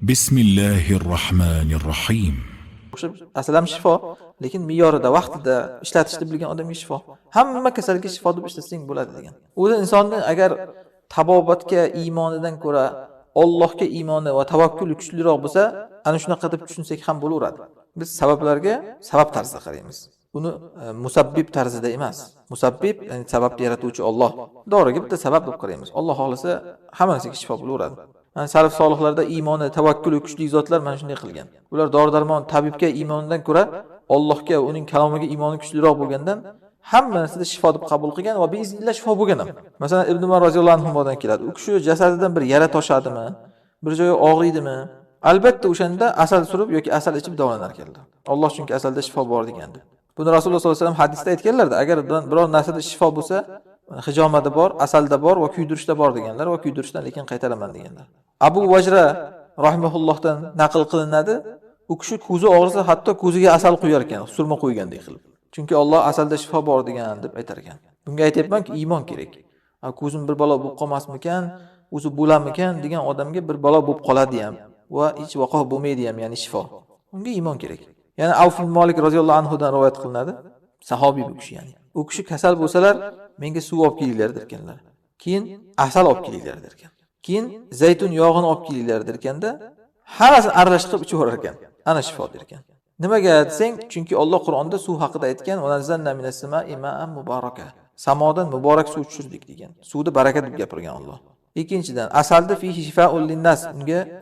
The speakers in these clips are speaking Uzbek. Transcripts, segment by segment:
Bismillahir Rahmanir Rahim. Asal ham shifo, lekin me'yorida, vaqtida ishlatishni bilgan odamga shifo. Hamma kasalga shifo deb ishlatsang bo'ladi degan. O'zi insonni agar tabobatga iymonidan ko'ra Allohga iymoni va tavakkuli kuchliroq bo'lsa, ana shunaqa deb tushunsak ham bo'laveradi. Biz sabablarga sabab tarzida qaraymiz. Uni musabbib tarzida emas. Musabbib, ya'ni sababni yaratuvchi Alloh. Doriga bitta sabab deb qaraymiz. Alloh xohlasa hamma narsaga shifo bo'laveradi. Mana salaf solihlarda iymoni, tavakkuli kuchli zotlar mana shunday qilgan. Ular dori-darmon, tabibga iymonidan ko'ra Allohga, uning kalomiga iymoni kuchliroq bo'lgandan hamma narsada shifo deb qabul qilgan va biiznillah shifo bo'lgan ham. Masalan, Ibn Umar roziyallohu anhudan keladi. U kishi jasadidan bir yara toshadimi, bir joyi og'riydimi, albatta o'shanda asal surib yoki asal ichib davolanar ekanlar. Alloh chunki asalda shifo bor degandi. Buni Rasululloh sollallohu alayhi vasallam hadisda aytganlarda, agar biror narsada shifo bo'lsa, hijomada bor, asalda bor va kuydirishda bor deganlar va kuydirishdan lekin qaytaraman deganlar. Abu Vajra rahimahullohdan naql qilinadi. U kishi ko'zi og'risa hatto ko'ziga asal quyar ekan, surma qo'ygandek qilib. Chunki Alloh asalda shifo bor degan deb aytar ekan. Bunga aytayapmanki, iymon kerak. Ko'zim bir balo bo'lib qolmasmikan, o'zi bo'larmikan degan odamga bir balo bo'lib qoladi ham va hech vaqo bo'lmaydi ham, ya'ni shifo. Unga iymon kerak. Ya'ni Avf ibn Malik roziyallohu anhu dan rivoyat qilinadi. Sahobiy bu kishi ya'ni. U kishi kasal bo'lsalar, menga suv olib kelinglar derkanlar. Keyin asal olib kelinglar derkan. Keyin zaytun yog'ini olib kelinglar derkanda, hammasini aralashtirib ichib yuborar ekan. Ana shifo derkan. Nimaga desang, chunki Alloh Qur'onda suv haqida aytgan: "Va nazzalna minas sama'i ma'an mubaraka." Samodan muborak suv tushirdik degan. Suvni barakat deb gapirgan Alloh. Ikkinchidan, asalda fihi shifaa'un linnas,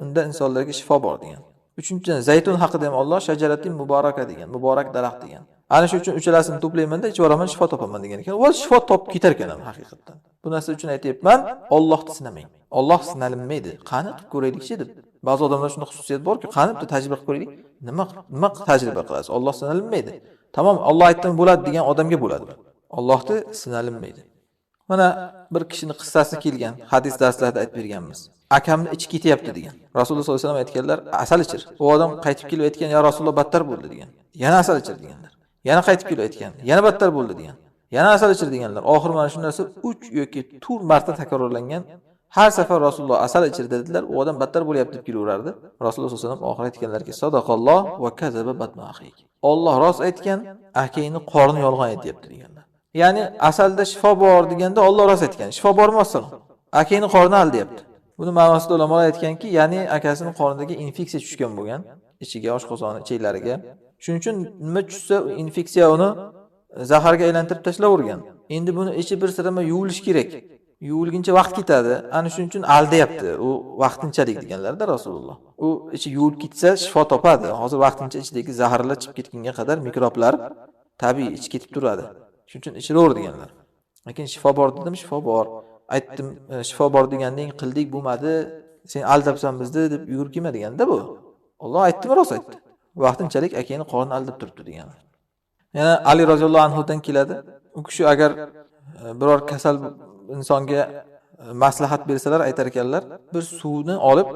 unda insonlarga shifo bor degan. Uchinchidan, zaytun haqida ham Alloh shajaratin mubaraka degan, muborak daraxt degan. Ana shu uchun uchalasini to'playman-da, ichib yuboraman, shifo topaman degan ekan. Va shifo topib ketar ekan ham haqiqatdan. Bu narsa uchun aytayapman, Allohni sinamang. Alloh sinalinmaydi. Qani qilib ko'raylikchi deb. Ba'zi odamlar shunday xususiyat borki, qani bitta tajriba qilib ko'raylik. Nima tajriba qilasiz? Alloh sinalinmaydi. Tamom, Alloh aytdim bo'ladi degan odamga bo'ladi. Allohni sinalinmaydi. Mana bir kishining qissasi kelgan, hadis darslarida aytib berganmiz. Akamni ichi ketyapti degan. Rasululloh sollallohu alayhi vasallam aytganlar, asal ichir. U odam qaytib kelib aytgan, "Ya Rasululloh, battar bo'ldi" degan. Yana asal ichir deganlar. Yana qaytib kelib aytgan, yana battar bo'ldi degan. Yana asal ichir deganlar. Oxiri mana shu narsa 3 yoki 4 marta takrorlangan. Har safar Rasululloh asal ichir dedilar, u odam battar bo'lyapti deb kelaverardi. Rasululloh sollallohu alayhi vasallam oxir aytganlarki, "Sadaqalloh va kazaba batnu axik." Alloh rost aytgan, akangni qorni yolg'on aytyapti deganlar. Ya'ni asalda shifo bor deganda Alloh rost aytgan. Shifo bormi assalom? Akangni qorni aldayapti. Buni ma'nosida ulamolar aytganki, ya'ni akasining qorniga infeksiya tushgan bo'lgan, ichiga, oshqozoni, ichaklariga. Shuning uchun nima tushsa, infeksiya uni zaharga aylantirib tashlavergan. Endi buni ichi bir sirama yuvilish kerak. Yuvilguncha vaqt ketadi. Ana shuning uchun aldayapti. U vaqtinchalik deganlarda Rasululloh. U ichi yuvilib ketsa shifo topadi. Hozir vaqtincha ichidagi zaharlar chiqib ketgunga qadar mikroblar tabiiy ichi ketib turadi. Shuning uchun ichiraver deganlar. Lekin shifo bor dedim, shifo bor. Aytdim, shifo bor degandan qildik, bo'lmadi. Sen aldabsan bizni deb yugurib kelma deganda bu. Alloh aytdimi, rost aytdi. Vaqtinchalik akangni qorni aldab turibdi deganlar. Yana Ali roziyallohu anhu dan keladi. U kishi agar biror kasal insonga maslahat bersalar aytar ekanlar, bir suvni olib,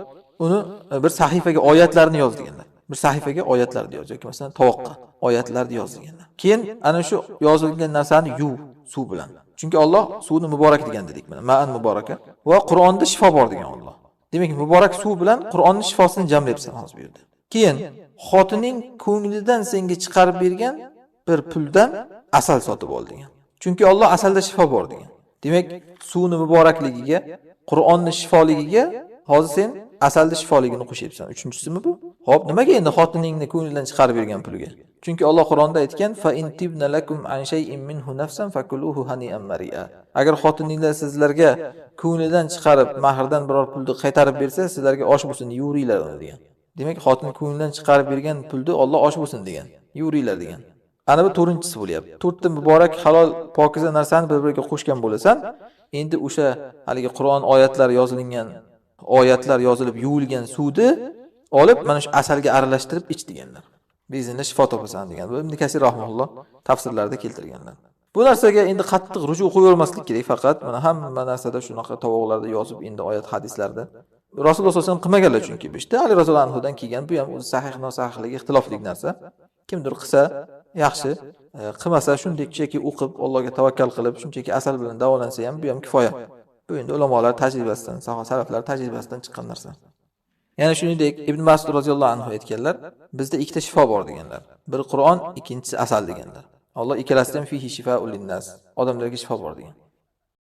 uni bir sahifaga oyatlarni yoz deganlar. Bir sahifaga oyatlarni yoz yoki masalan tovoqqa oyatlarni yoz deganlar. Keyin ana shu yozilgan narsani yuv suv bilan. Chunki Alloh suvni muborak degan dedik mana, ma'an mubaraka va Qur'onda shifo bor degan Alloh. Demak, muborak suv bilan Qur'onning shifosini jamlayapsan hozir bu yerda. Keyin xotining ko'nglidan senga chiqarib bergan bir puldan asal sotib ol degan. Chunki Alloh asalda shifo bor degan. Demak, suvni muborakligiga, Qur'onning shifoligiga hozir sen asalni shifoligini qo'shyapsan. Uchinchisimi bu? Xo'p, nimaga endi xotiningni ko'nglidan chiqarib bergan pulga? Chunki Alloh Qur'onda aytgan: "Fa in tibna lakum an shay'in minhu nafsan fakuluhu hani'an mari'a." Agar xotininglar sizlarga ko'nglidan chiqarib mahrdan biror pulni qaytarib bersa, sizlarga osh bo'lsin, yuringlar uni degan. Demak, xotin ko'nglidan chiqarib bergan pulni Alloh osh bo'lsin degan, yuringlar degan. Ana bu to'rtinchisi bo'lyapti. To'rtta muborak, halol, pokiza narsani bir-biriga qo'shgan bo'lasan. Endi o'sha haligi Qur'on oyatlari yozilingan, oyatlar yozilib yuvilgan suvni olib mana shu asalga aralashtirib ich deganlar. Biiznillah shifo topasan degan. Bu Ibn Kasir rahimahulloh tafsirlarida keltirganlar. Bu narsaga endi qattiq ruju qo'yavermaslik kerak faqat. Mana hamma narsada shunaqa tovoqlarda yozib endi oyat hadislarda Rasululloh sollallohu alayhi vasallam qilmaganlar chunki bu ishda Ali roziyallohu anhudan kelgan bu ham o'zi sahih nosahihligi ixtilofli narsa. Kimdir qilsa yaxshi, qilmasa shunchaki o'qib Allohga tavakkal qilib shunchaki asal bilan davolansa ham bu ham kifoya. Bu endi ulamolar tajribasidan, salaflar tajribasidan chiqqan narsa. Yana shuningdek Ibn Mas'ud roziyallohu anhu aytganlar, bizda ikkita shifo bor deganlar. Biri Qur'on, ikkinchisi asal deganlar. Alloh ikkalasidan fihi shifaul linnas, odamlarga shifo bor degan.